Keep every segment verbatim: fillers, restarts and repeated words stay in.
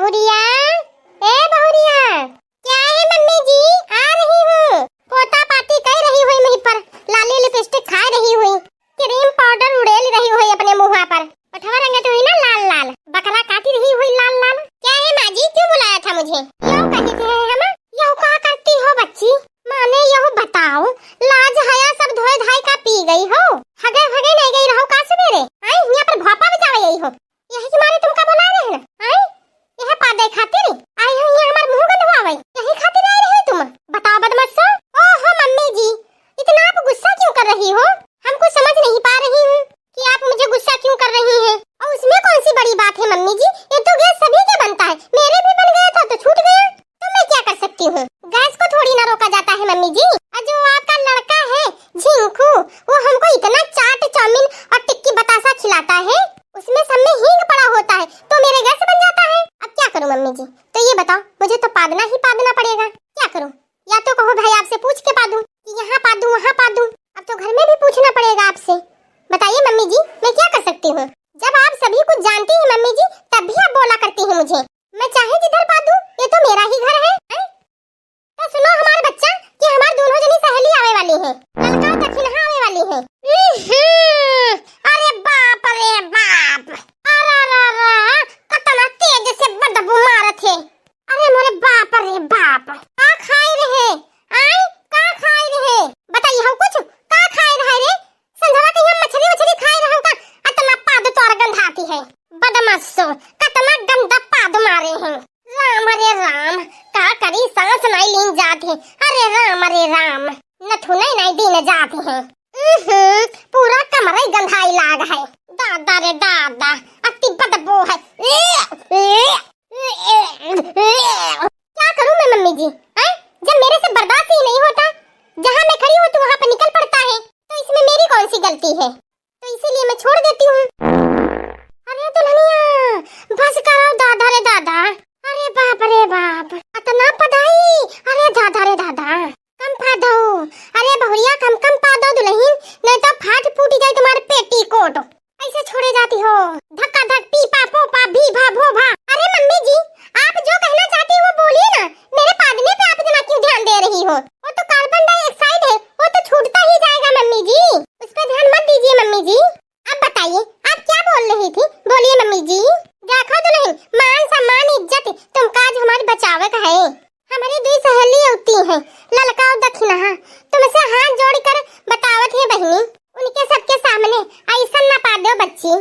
बहुरिया, ए बहुरिया। क्या है मम्मी जी, आ रही हूँ। पोता पाती कर रही हुई मुँह पर, लाली लिपस्टिक खाए रही हुई, क्रीम पाउडर उड़ेल रही हुई अपने मुँहा पर। ओठवा रंगत हुई ना लाल लाल, बकरा काटी रही हुई लाल लाल। क्या है माँ जी, क्यों बुलाया था मुझे? यो कहे थे हम, यो का करती हो बच्ची? माने यहू बताओ, लाज हया सब धोए धाई का पी गई हो? हगे भगे नहीं गई रहो का सवेरे? आई यहाँ पर भोपा बजावे आई हो, यही के मारे तुमका बुलाए रहे ना? आई यह पादे खातिर आई हो, यहाँ हमार मुँह गंधवावे, यही खातिर आए रहे तुम? बताओ बदमाशो। ओहो मम्मी जी, इतना आप गुस्सा क्यों कर रही हो? हम कुछ समझ नहीं पा रही हूँ कि आप मुझे गुस्सा क्यों कर रही हैं। और उसमें कौन सी बड़ी बात है मम्मी जी, ये तो गैस सभी के बनता है, मेरे भी बन गया था तो छूट गया, तो मैं क्या कर सकती हूँ? गैस को थोड़ी ना रोका जाता है मम्मी जी। और जो आपका लड़का है झिंकू, वो हमको इतना चाट चाउमीन और टिक्की बतासा खिलाता है, उसमें सब में हींग पड़ा होता है, तो मेरे गैस बन जाता है। अब क्या करूँ मम्मी जी? तो ये बताओ, मुझे तो पादना ही पादना पड़ेगा, क्या करूँ? या तो कहो भाई आपसे पूछ के पादूं कि यहाँ पादूं, वहाँ पादूं। अब तो घर में भी पूछना पड़ेगा आपसे। बताइए मम्मी जी, मैं क्या कर सकती हूँ? जब आप सभी कुछ जानती हैं मम्मी जी, तब भी आप बोला करती हैं मुझे। मैं चाहे जिधर पादूं, ये तो मेरा ही घर है, हैं? तो सुनो हमारा बच्चा कि हमार दोनों जनी सहेली आवे वाली है, ललका दखिनहा आवे वाली है। उहुं, अरे बाप रे बाप, अरे रे रे, कितना तेज से बदबू मारत है। अरे मोरे बाप रे बाप, का खाए रहे? आय, का खाए रहे? बताइए हम कुछ, का खाए रहे रे? संझवा के हम मछली उछली खाए रहन का, अतना पाद तोर गंधाती है। बदमाशो, कतना गंदा पाद मारे हैं। राम रे राम, का करी सांस नहीं लीन जात है। अरे राम रे राम, नथुने नहीं दीन जात है। उहुं, पूरा कमरे गंधाई लाग है। दादा रे दादा, अति बदबू है। ए, ए, क्या करूं मैं मम्मी जी, हैं? जब मेरे से बर्दाश्त ही नहीं होता, जहां मैं खड़ी होती वहां पर निकल पड़ता है, तो इसमें मेरी कौन सी गलती है? तो इसीलिए मैं छोड़ देती हूँ। अरे दुल्हनिया, बस करो दादा रे दादा, अरे बाप रे बाप, इतना पदाई, अरे दादा रे दादा। कम पादो। अरे बहुरिया, कम कम पादो दुल्हन, नहीं तो फाट फूट जाए तुम्हारे पेटीकोट। ऐसे छोड़े जाती हो, धक्का धक, पीपा पोपा, भी भा भो भा। अरे मम्मी जी, आप जो कहना चाहती हो वो बोलिए ना, मेरे पादने पे आप इतना क्यों ध्यान दे रही हो? वो तो कार्बन डाइऑक्साइड है, वो तो छूटता ही जाएगा मम्मी जी, उस पर ध्यान मत दीजिए मम्मी जी। अब बताइए, आप क्या बोल रही थी? बोलिए मम्मी जी। देखो दुल्हन, मान सम्मान इज्जत तुमका आज हमारी बचावे का है। हमारी दुई सहेली अउती हैं, ललका और दखिनहा। तुमसे हाथ जोड़कर बतावत है बहिनी, उनके सबके सामने ऐसन ना पाद्यो बच्ची।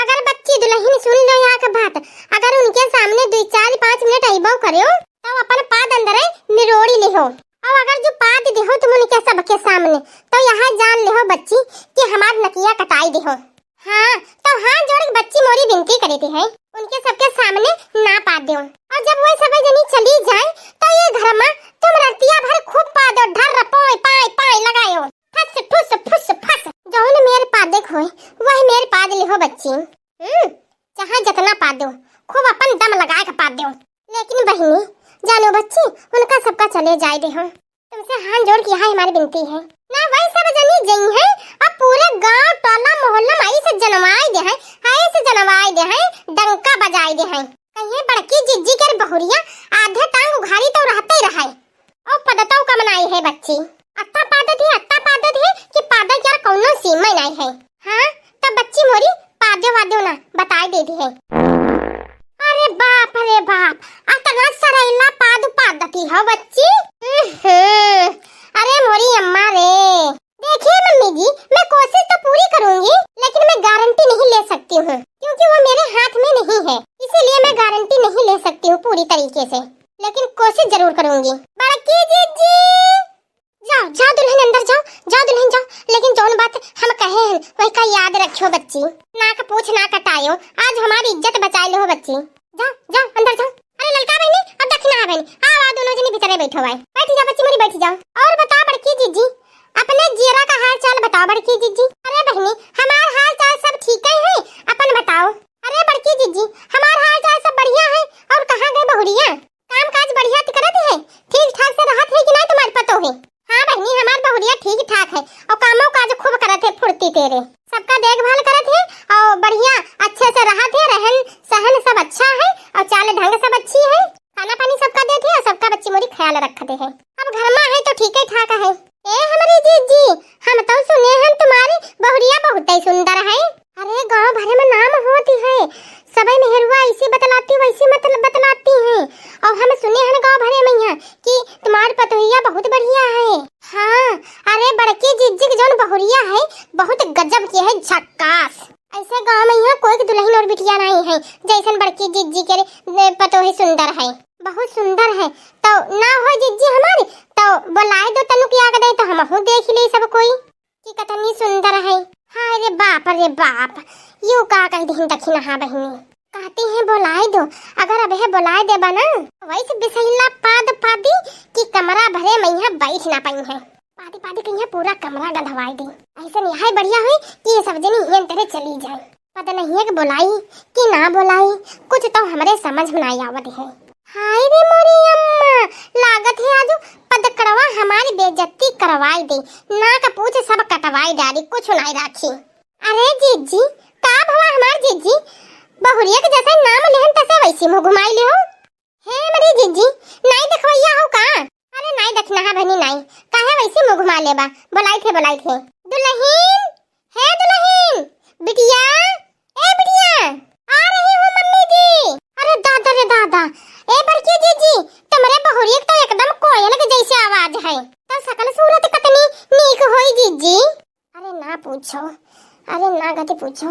अगर बच्ची दुल्हन सुन लो यहाँ के बात, अगर उनके सामने दुई चार पाँच मिनट अइबो करियो, तो अपन पाद अंदरे निरोड़ी लिहो। और अगर जो पाद दिहो तुम उनके सबके सामने, तो यहाँ जान लिहो बच्ची कि हमार नकिया कटाई दिहो। हाँ, तो हाथ जोड़ के बच्ची मोरी विनती करी थी है, उनके सबके सामने ना पाद्यो। और जब वो सब जनी चली जाए, तो ये घर में तुम रतिया भर खूब पाद्यो, ढर्र पोय पाय पाय लगायो, फस फुस फुस फस। जौन मेर पादे खोए, वही मेर पाद लिहो बच्ची। हम्म, चाहे जितना पाद्यो, खूब अपन दम लगाए के पाद्यो। लेकिन बहिनी, जानो बच्ची, उनका सबका चले जाए दे हो। तुमसे हाथ जोड़ के यहाँ हमारी विनती है। ना वही सब जनी जई है, अब पूरे गांव, टोला, मोहल्ला में ऐसे जनवाए दे है, ऐसे जनवाए दे है, डंका बजाए दे है। कहिए बड़की जिज्जी के बहुरिया आधे टांग उघारी तो रहते ही रहे। ओ पदतौ कम नाई है बच्ची। अत्ता पादत है, अत्ता पादत है कि पादे के कौनो सीमा नाई है। हाँ, तब बच्ची मोरी पाद्यो वाद्यो ना बताए दे दी है। अरे बाप रे बाप, अतना सड़ैला पाद पादती हो बच्ची। हम्म, अरे मोरी अम्मा रे। देखिए मम्मी जी, मैं कोशिश तो पूरी करूंगी, लेकिन मैं गारंटी नहीं ले सकती हूँ, क्योंकि वो मेरे हाथ में नहीं है, इसीलिए मैं गारंटी नहीं ले सकती हूँ पूरी तरीके से, लेकिन कोशिश जरूर करूंगी। बड़की जिज्जी, जाओ, जाओ दुल्हन, अंदर जाओ, जाओ दुल्हन, जाओ, लेकिन जौन बात हम कहे हैं, वही का याद रखियो बच्ची। नाक पूछ ना कटायो, आज हमारी इज्जत बचाए लो बच्ची। जाओ, जाओ, अंदर जाओ। अरे ललका बहिनी, अब दखिनहा बहिनी, आओ, आओ, दोनों जनी भीतरे बैठो, आए। बैठ जाओ बच्ची मोरी, बैठ जाओ। और बताओ बड़की जिज्जी, अपने जियरा का हाल चाल बताओ बड़की जिज्जी। अरे बहिनी, हमार हाल चाल सब ठीक है, अपन बताओ। अरे बड़की जिज्जी, हमार हाल चाल सब बढ़िया है। और कहाँ गए बहुरिया? काम काज बढ़िया त करत है? ठीक ठाक से रहत है कि नहीं तुम्हारे पतो है? हाँ बहिनी, हमार बहुरिया ठीक ठाक है और कामो काज खूब करत है, फुर्ती तेरे। सबका देखभाल करत है और बढ़िया अच्छे से रहत है, रहन सहन सब अच्छा है और चाल ढंग सब अच्छी है, खाना पानी सबका देत है और सबका बच्ची मोरी ख्याल रखते है। अब घर मा है तो ठीक है ठाक है। ए हमरी जीजी, हम तो सुने हन तुम्हारी बहुरिया बहुत ही सुंदर है। अरे गांव भरे में नाम होती है, सबई मेहरुआ ऐसी बतलाती वैसी मतलब बतलाती हैं। और हम सुने हन गांव भरे में यहाँ कि तुम्हारी पतोहिया बहुत बढ़िया है। हाँ, अरे बड़की जीजी की जौन बहुरिया है बहुत गजब की है, झक्कास। ऐसे गांव में यहाँ कोई के दुल्हन और बिटिया नहीं है जैसन बड़की जीजी के रे, पतोही सुंदर है, बहुत सुंदर है। तो ना हो जीजी हमारी तो बोलाए दो तनु की आग दे तो हमहू देख ले सब कोई। कि कतनी सुंदर है। हाय रे बाप रे बाप, यू का कह दिहिन दखिनहा बहिनी। कहती हैं बोलाए दो, अगर अब है बोलाए देबा ना, वैसे बिसहिला पाद पादी कि कमरा भरे में यहाँ बैठ ना पाई है। पादी पादी कहीं पूरा कमरा गंधवाई दी। ऐसे नहीं है बढ़िया हुई कि ये सब जनी इयन तेरे चली जाए। पता नहीं है कि बोलाई कि ना बोलाई, कुछ तो हमरे समझ में नहीं आवत है। हाय रे मोरी अम्मा, लागत है आजू पदकड़वा हमारी बेइज्जती करवाई दे, नाक पूछ सब कटवाई डाली, कुछ नहीं राखी। अरे जीजी, का भवा हमार जीजी, बहुरिया के जैसे नाम लेहन तैसे वैसी मुंह घुमाई ले हो। हे मरी जीजी, नाई देखवैया हो का? अरे नाई दखिनहा बहिनी नाई, काहे वैसी मुंह घुमा लेबा? बोलाई थे, बोलाई थे। दुल्हन, हे दुल्हन, बिटिया, ए बिटिया, आ रही हूँ मम्मी जी। अरे दादा रे दादा, ए बड़की जीजी, तुम्हरे बहुरिया के तो एकदम कोयल के जैसे आवाज है। तो सकल सूरत कतनी नीक होई जीजी। अरे ना पूछो, अरे ना गति पूछो,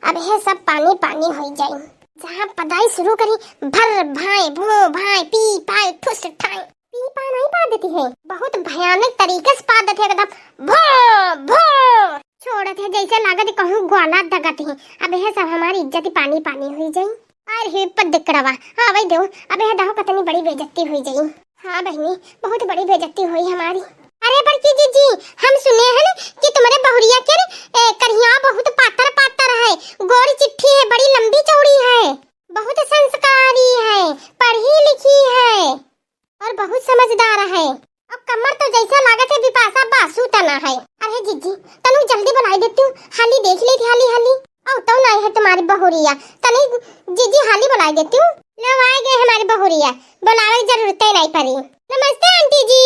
अब है सब पानी पानी होई जाई। जहाँ पदाई शुरू करी, भर भाई, भू भाई, पी पाई, ठुस ठाई। पी पा नहीं पा देती है, बहुत भयानक तरीके से पा देती है एकदम भो, भो। छोड़त है जैसे लागत है कहूँ ग्वाला दगत है। अब है सब हमारी इज्जत पानी पानी हुई जाई। अरे पदकड़वा, हाँ भाई देव, अब है दहो कतनी बड़ी बेइज्जती हुई जाई। हाँ बहिनी, बहुत बड़ी बेइज्जती हुई हमारी। अरे बड़की जीजी, हम सुने हैं कि तुम्हारे बहुरिया के रे, ए, करिया बहुत पातर पातर है, गोरी चिट्ठी है, बड़ी लंबी चौड़ी है, बहुत संस्कारी है, पढ़ी लिखी है। और बहुत समझदार है। अब कमर तो जैसा लागत है बिपाशा बासु तना है। अरे जीजी, तनु जल्दी बुलाई देती हूँ, हाली देख लेती हाली हाली। औ तो नहीं है तुम्हारी बहुरिया, तनी जीजी हाली बुलाई देती हूँ। लो आए गए हमारी बहुरिया, बुलावे की जरूरत ही नहीं पड़ी। नमस्ते आंटी जी।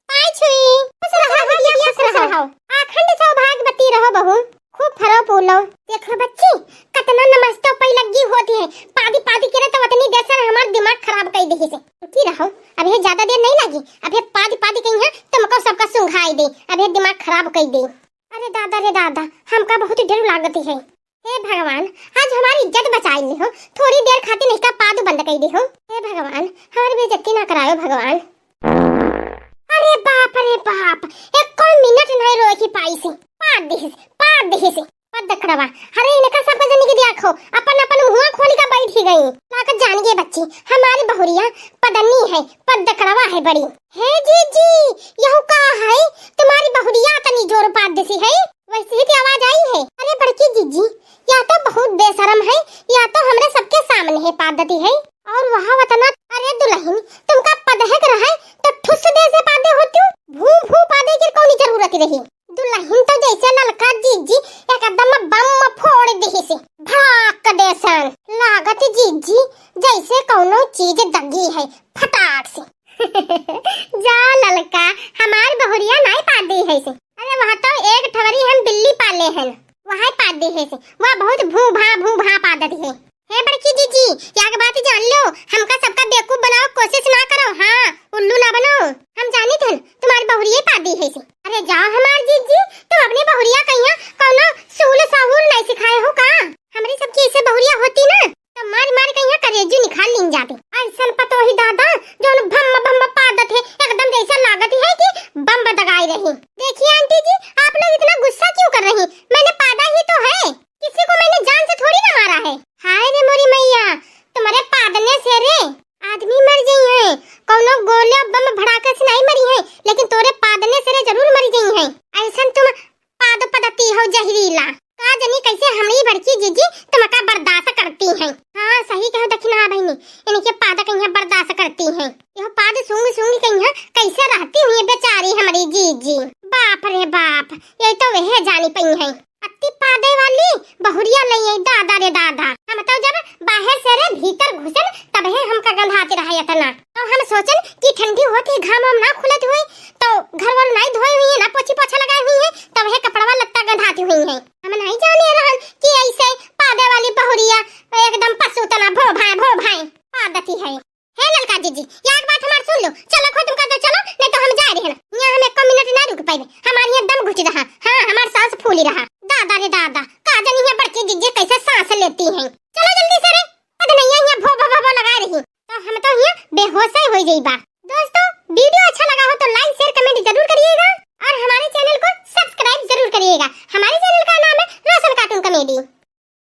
पाँय छुई। खुश रहो बिटिया, खुश रहो। अखंड सौभाग्यवती रहो बहू। खूब फरो फूलो। देखो बच्ची, कतना नमस्ते पै लग्गी होती है। पादी पादी करे तो उतनी देर से हमार दिमाग खराब कई दिहिस। रुकी रहो, अब ये ज्यादा देर नहीं लगी। अब ये पादी पादी कहीं है, तुमको सबका सुंघाई दे। अब ये दिमाग खराब कई दे। अरे दादा रे दादा, हमका बहुत डर लागती है। हे भगवान, आज हमारी इज्जत बचाई ली हो, थोड़ी देर खातिर नहीं का पाद बंद कई दी हो। हे भगवान, हमारी बेइज्जती ना करायो भगवान। अरे बाप रे बाप, एको मिनट नहीं रोकी पाई सी। पाद दिहिस, पाद दिहिस। पदकड़वा, अरे इनका सबका जनी के दिया खो, अपन अपन मुंह खोली का बैठी गई। लागत जान गए बच्ची, हमारी बहुरिया पदनी है, पदकड़वा है बड़ी। हे जीजी, यहू का है? तुम्हारी बहुरिया तनी जोर पाद देसी है, वैसे ही की आवाज आई है। अरे बड़की जीजी, या तो बहुत बेशरम है, या तो हमरे सबके सामने है पादती है। और वहाँ वतना, अरे दुल्हन, तुमका पदहक रहे तो ठुस दे से पादे होती हूँ, भू भू पादे की कौन जरूरत रही? दुल्हन तो जैसे ललका जीजी एकदम बम फोड़ दिहिस, भड़ाक देसन। लागत जीजी जैसे कौनो चीज दगी है, फटाक से। जा ललका, हमार बहुरिया नाई पादी है से। अरे वह तो एक ठवरी हम बिल्ली पाले हन, वह पादी है से। वह बहुत भू भा भू भा पादत है। हे बड़की जीजी, या के बात जान लो, हमका सबका बेवकूफ बनाओ कोशिश ना करो। हाँ, उल्लू ना बनो। हम जानित हन तुम्हारी बहुरिया पादी है से। अरे जाओ हमार जीजी, तुम अपनी बहुरिया कहिया कौनो सूल सहूल नहीं सिखाए हो का? हमरी सबकी ऐसे बहुरिया होती ना तो मार मार के यहाँ करेजू निकाल लीन जाते। ऐसन पतोही दादा जौन भम्म भम्म पादत है, एकदम जैसे लागत है कि बम दगाए रही। देखिए आंटी जी, आप लोग इतना गुस्सा क्यों कर रही? मैंने पादा ही तो है, किसी को मैंने जान से थोड़ी ना मारा है। हाय रे मोरी मैया, तुम्हारे पादने से रे आदमी मर गई है, कौनो गोले बम भड़ाका से नहीं मरी है, लेकिन तोरे पादने से रे जरूर मर गई है। ऐसन तुम पाद पदती हो जहरीला। का जनी कैसे हमरी बड़की जीजी तुमका बर्दाश्त करती हैं। हाँ, सही कहो दखिनहा बहिनी, इनके पाद कहिया बर्दाश्त करती हैं। यह पाद सूंघ सूंघ कहिया कैसे रहती हुई बेचारी हमरी जीजी। बाप रे बाप, ये तो वह जानी पई हैं। अत्ती पादे वाली बहुरिया लई आई, दादा रे दादा। हम तो जब बाहर से रे भीतर घुसन, तबहे हमका गंधात रहा इतना। तो हम सोचन कि ठंडी होत ही, घाम वाम ना खुलत हुई, तो घर वर नाई धोई हुई है, ना पोछी पोछा लगाई हुई है, तबहे कपड़वा लत्ता गंधाती हुई है। हम नहीं जाने रहन कि ऐसे पादे वाली बहुरिया एकदम पशु तना भो भाई, भो भाई पादती है। हे ललका जीजी, या एक बात हमार सुन लो, चलो खुद तुमका तो चलो, नहीं तो हम जा रहे हैं। यहाँ हम एक मिनट ना रुक पाए, हमारे यहाँ दम घुट रहा। हाँ, हमार सांस फूली रहा। दादा रे दादा, का जानी ये बड़की जीजी कैसे सांस लेती हैं। चलो जल्दी से रे, पता नहीं है यहाँ भो भो भो भो लगा रही, तो हम तो यहाँ बेहोश ही हो जाइबा। दोस्तों, वीडियो अच्छा लगा हो तो like